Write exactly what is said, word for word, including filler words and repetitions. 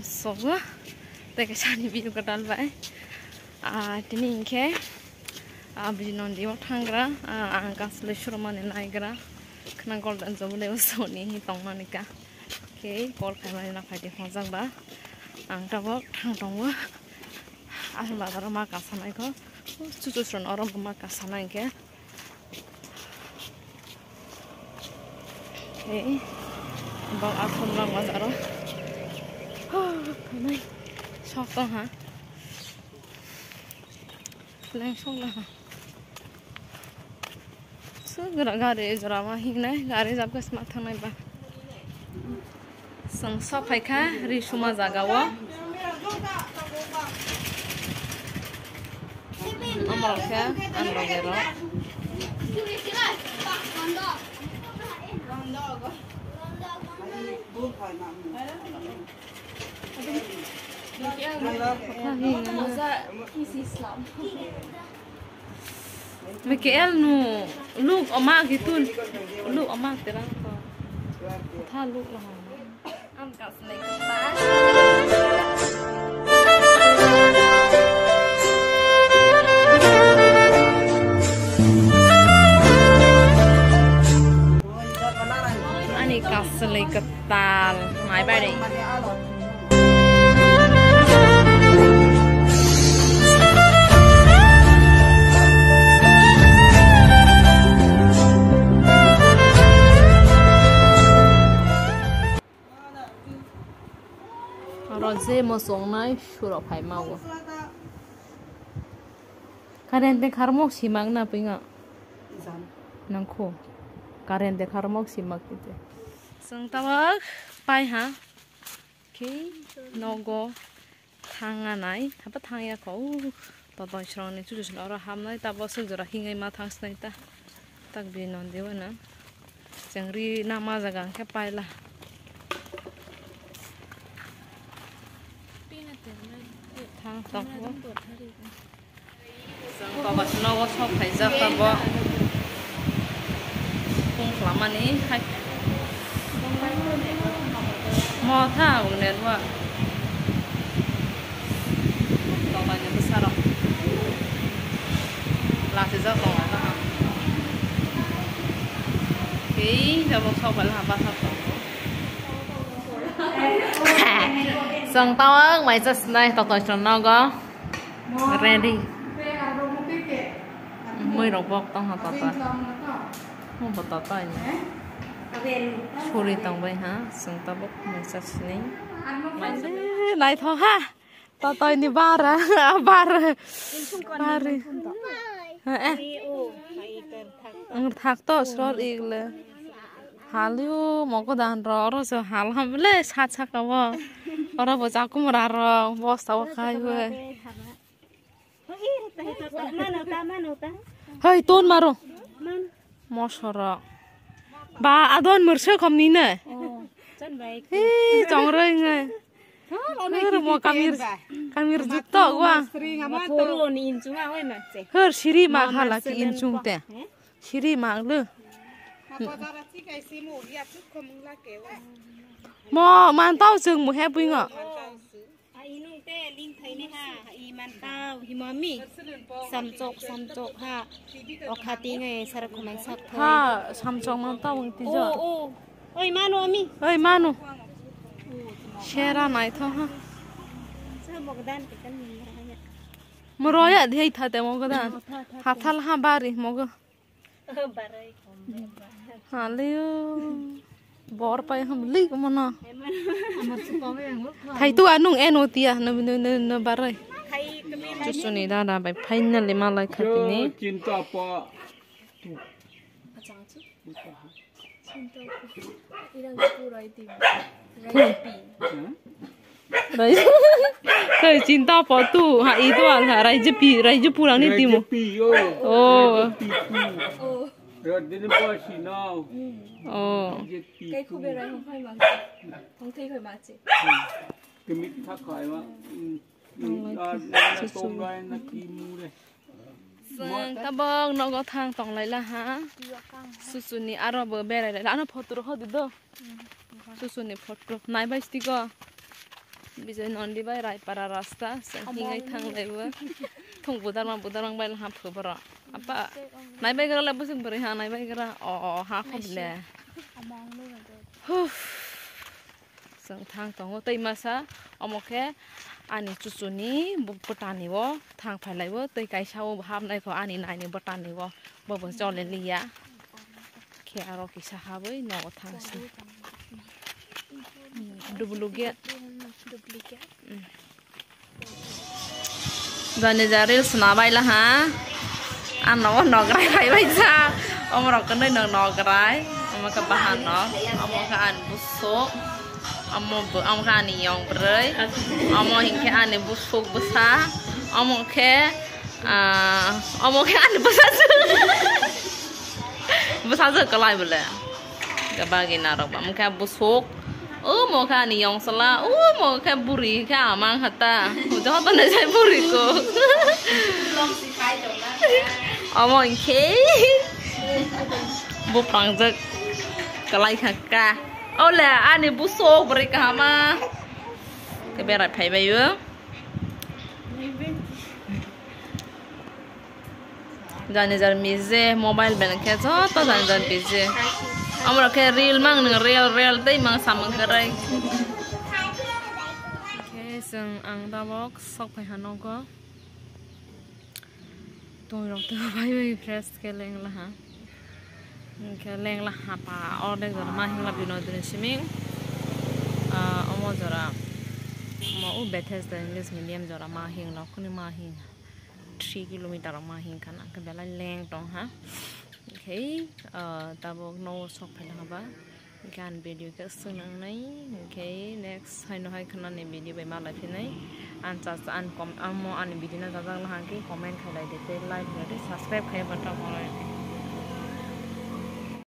Sogo, tei kaisa ni video kwtal bai. Ah, tini hinkhe, ah, bini nondi o thangra, ah, ang kaslai surumani naigra. Khna golden jabunai o soni hi tongmani ka. Khe call khaimani na phaidi hwnjak ba. Ang tabok thang tongo. Aswk bazar o ma kasa naikho. Chuchu sron oro ma kasa nai hinkhe. Hey, bang akhum lang bazar o. Sok tong ha. Leng sok lang ha. Sugra gari jora ma hingnai, gari jab gas ma thangnai ba. Chwng sok phaikha ri suma jaga o. Omo rok khe ang loge rok. Mikael nu luk omak hitun luk omak terang ko tha luk lah. Ani kaslai kwtal naibai. Oro je mo chongnai surok phaima o. Current de kharmok simak na pinga. Nangkho. Current de kharmok simak kite. Chwng tabok pai ha. Khe nogo thangna nai. Haba thangya kho. Totoi srongni chuchu srong oro hamnai ta bosok jora hingai ma thangsnai ta. Tak bi non dewa na. Chengri nama jaga khe paila. Thang tong. Chwng baba sino o sok phaijak tabok. Phung khlamani hai. Mo tha ang network. Tongmani bwsarok. Lachijak tongo tamo. Tei jabok sok bai lama bwsarok tongo. Chwng tawang mai cha sinai totoi chwng nogo. Ready. Mui rok bok tong ha toto. Mo bo toto ini. Suri tong bai ha, sung tabok mai cha sini. Mai cha. Eh, nai tho ha. Toto ini bara, bara. Bari. Eh, eh. Ang thak to sror igle. Halio mogo dan ro, oro so hal ham le sat saka bo. Oro bo jakum ra ro, bosta bo khai bo. Hei, ton maro. Mosoro. Ba, adon murse kom ni ne. Hei, chongroi ngai. Her mo kamir, kamir jukto wa. Her siri ma hala ki inchung te. Siri ma le. Mo man tau chwng mo he buingo. A inung te ling thaini ha, i man tau, hi mami. Samchok, samchok ha. Okha tingai sar khumai sak thai. Ha, samchok man tau ang tijo. O, o. Oi, manu ami. Oi, manu. Sera nai tho ha. Sa bogdan te kan ni raya. Moroya dhei tha te mogodan. Hathal ha bari mogo. Halio. Bor pai ham lik mono. Hai tu anung eno tia no no no no barai. Chusuni dada bai finally malai khatini. Chinta pa. Rai, rai chinta po tu, ha, itu al ha, rai jepi, rai jepu rang ni timu. Pi, oh. Oh. Pi, pi. Rot dini po si no. Oh. Jepi. Kai khube rai hong khai mang. Hong thei khai ma che. Kemit thak khai ma. Nang lai na, na, na, tong lai na ki mu re. Chwng tabok nogo thang tong lai la ha. Susuni aro bo berai lai la. Ano photo ro hodi do. Susuni photo. Nai bai stigo. Bijoy Nandi bai Raipara rasta, se hingai thang laibo. Thung budarma budarma bai ham phu boro. Apa, nai bai gra le busing bari ha, nai bai gra. O, o, ha khom le. Huf. Chwng thang tongo tei masa, omo khe ani chuchuni bu-, bwtani o thang phai laibo, tei kaisa o hapnai kho ani naini bwtani o, bo bo chole liya. Khe aro kisa habwi nogo thang si. Dublu gate. Jani ja reels sna bai laha. Ano nograi bai bai sa. Omorok kwnwi no nograi. Omo khe bahan no. Omo khe ani busuk. Omo bo, omo khe ani yong bwrwi. Omo hinkhe ani busuk bwsa. Omo khe, ah, omo khe ani bwsajwk. Bwsajwk kwlai bole. Khe bagwi narok ba. Omo khe busuk. Omo khe ani yongsala, omo khe buri khe amang hata. Joto naisai buri ko. Omo hinkhe buprangjak kwlai kha ka. Ole ani busuk bwrwi kahama. Khe berai phaibai o. Jani jar mije mobile bai khe joto jani jar mije. Amro khe reel mang nang reel reel tei mang samung kwrwi. Khe chwng ang tabok sok phai ha nogo. Twi rok twi bai bai fresh khe leng laha. Khe leng laha pa ordek jora ma hingla bino dini siming. Ah, omo jora omo u Bethesda English Medium jora ma hingla kuni ma hing. Three kilometer rok ma hingkha na, hwnkhe belai leng tong ha. Hwnkhe, ah, tabuk nogo sok phaina haba. Hwnkhe ani video khe swng nangnai. Hwnkhe next haino hai khwnani video bai malai phinai. Ang cha cha ang kom-, amo ani video no jajak na hwnkhe comment khailai di tei like khailai di, subscribe khai button on khailai di.